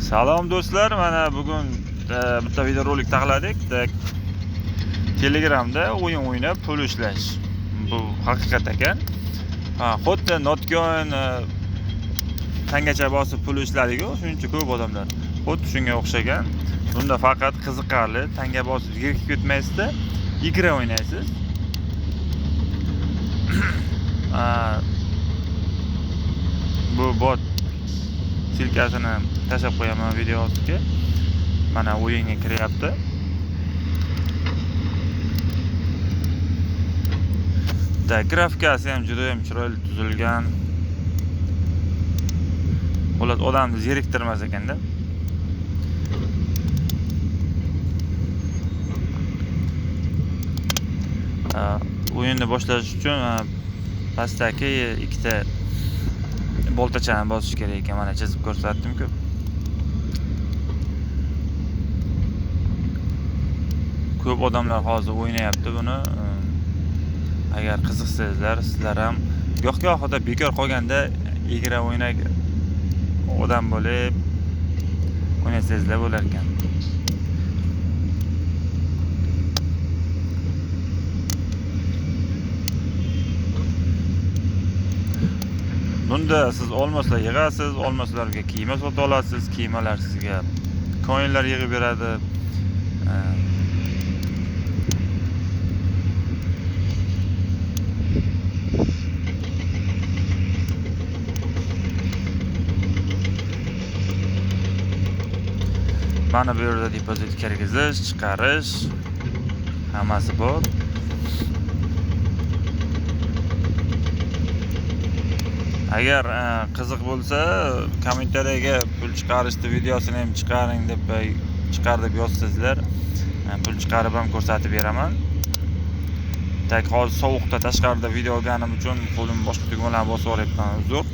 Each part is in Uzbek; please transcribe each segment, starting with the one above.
Salom do'stlar, mana bugun bitta videorolik taxladik. Telegramda o'yin o'ynab pul ishlash. Bu haqiqat ekan. Ha, xuddi Notcoin tangacha bosib pul ishladiku, shuncha ko'p odamlar. Xuddi shunga o'xshagan. Bunda faqat qiziqarli tanga bosib zerikib ketmaysizda, igra o'ynaysiz. Bu bot silkasini tashlab qo'yaman video ostiga. Mana o'yinga kiryapti. Da grafikasi ham juda ham chiroyli tuzilgan. Xullas odamni zeriktirmas ekanda. O'yinni boshlash uchun pastdagi ikkita boltachani bosish kerak ekan. Mana chizib ko'rsatdim-ku. Ko'p odamlar hozir o'ynayapti buni. Agar qiziqsangizlar, sizlar ham goh-gohida bekor qolganda igra o'ynag odam bo'lib o'ynasangizlar bo'lar ekan. Bunda siz olmoslar yig'asiz, olmoslarga kiyma sota olasiz, kiymalar sizga coinlar yig'ib beradi. Mana bu yerda depozit kirgizish, chiqarish hammasi bor. Agar qiziq bo'lsa, kommentariyaga pul chiqarishni videosini ham chiqaring deb chiqar deb yozsangizlar, pul chiqarib ham ko'rsatib beraman. Tak hozir sovuqda tashqarida video olganim uchun qo'lim boshqa tugmalarni bosib yuboryapman, uzr.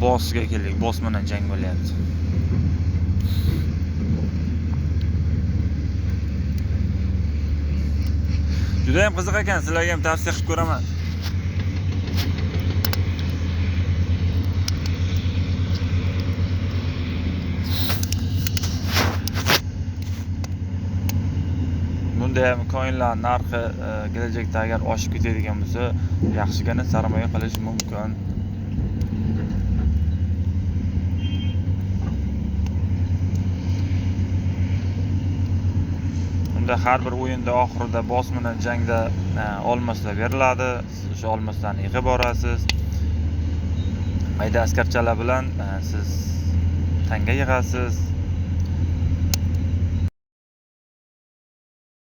Bossga keldik, boss bilan jang bo'lyapti. Juda ham qiziq ekan, sizlarga ham tavsiya qilib ko'raman. Bunda ham coinlar narxi kelajakda agar oshib ketadigan bo'lsa, yaxshigina sarmoya qilish mumkin. Bunda har bir o'yinda oxirida boss bilan jangda olmoslar beriladi. Siz o'sha olmoslarni yig'ib borasiz. Mayda askarchalar bilan siz tanga yig'asiz.